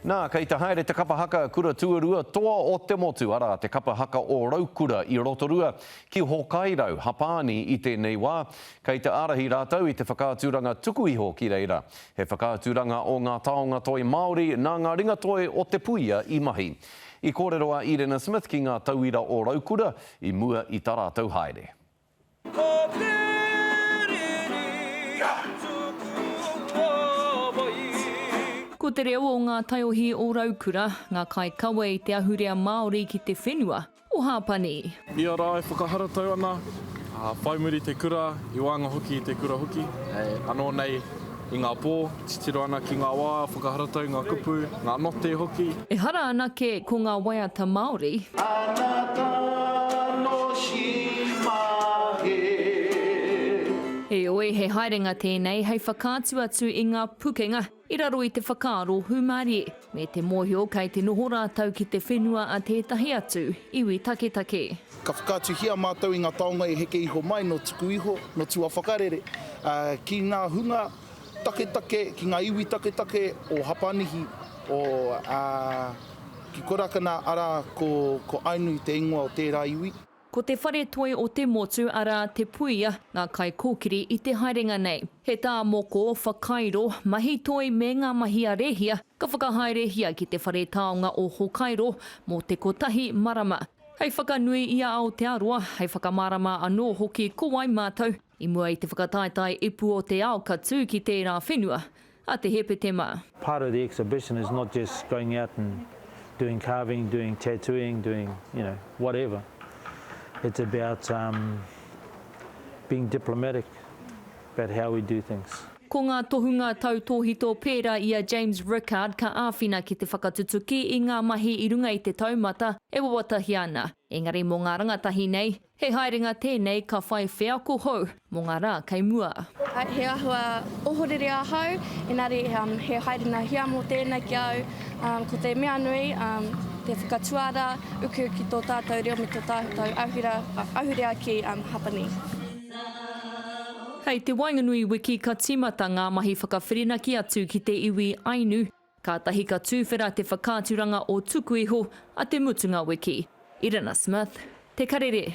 Nā, kei te haere te kapa haka kura tuarua toa o te motu, arā, te kapa haka o Raukura i Rotorua, ki Hokairau, Hapāni i tēnei wā. Kei te ārahi rātou i te whakaaturanga tuku iho ki reira. He whakaaturanga o ngā taonga toi Māori nā ngā ringatoi o Te Puia i mahi. I kōrero a Irena Smith ki ngā tauira o Raukura i mua i tā rātou haere. Ko te riri tukua mai. Ko te reo o ngā taiohi o Raukura, ngā kaikawe i te ahurea Māori ki te whenua o Hāpani. Ia rā e whakaharatau ana, ā, whai muri te kura, i waenga hoki i te kura hoki, e, anō nei i ngā pō, titiro ana ki ngā wā, whakaharatau ngā kupu, ngā note hoki. Ehara anake ko ngā waiata Māori. Heoi, he haerenga tēnei hei whakaatu atu i ngā pukenga i raro i te whakaaro hūmārie, me te mōhio kei te noho rātou ki te whenua a tētahi atu iwi taketake. Ka whakaatuhia mātou i ngā taonga i heke iho mai nō tuku iho, nō tuawhakarere, ki ngā hunga taketake, ki ngā iwi taketake o Hapanihi, o, ki Korakana, arā, ko, ko Ainu te ingoa o tērā iwi. Ko te whare toi o te motu, arā, Te Puia, ngā kaikōkiri i te haerenga nei. He tā moko, whakairo, mahi toi me ngā mahi a Rehia ka whakahaerehia ki te whare taonga o Hokairo mō te kotahi marama. Hei whakanui i a Aotearoa, hei whakamārama anō hoki ko wai mātou i mua i te whakataetae ipu o te ao ka tū ki tērā whenua a te Hepetema. Part of the exhibition is not just going out and doing carving, doing tattooing, doing, you know, whatever. It's about um, being diplomatic about how we do things. Ko ngā tohunga tautōhito pērā i a James Rickard ka āwhina ki te whakatutuki i ngā mahi i runga i te taumata e wawatahia ana. Engari mō ngā rangatahi nei, He haerenga tēnei ka whai wheako hou mō ngā rā kei mua. He āhua ohorere ahau, engari he haerenga hiamo tēnei ki a au. Ko te mea nui, te whakatuara uku ki tō tātou reo me tō tātou ahurea ki Hapani. Hei te waenganui wiki ka tīmata ngā mahi whakawhirinaki atu ki te iwi Ainu Kātahi ka tūwhera te whakaaturanga o Tuku Iho a te mutunga wiki. Irina Smith, Te Karere.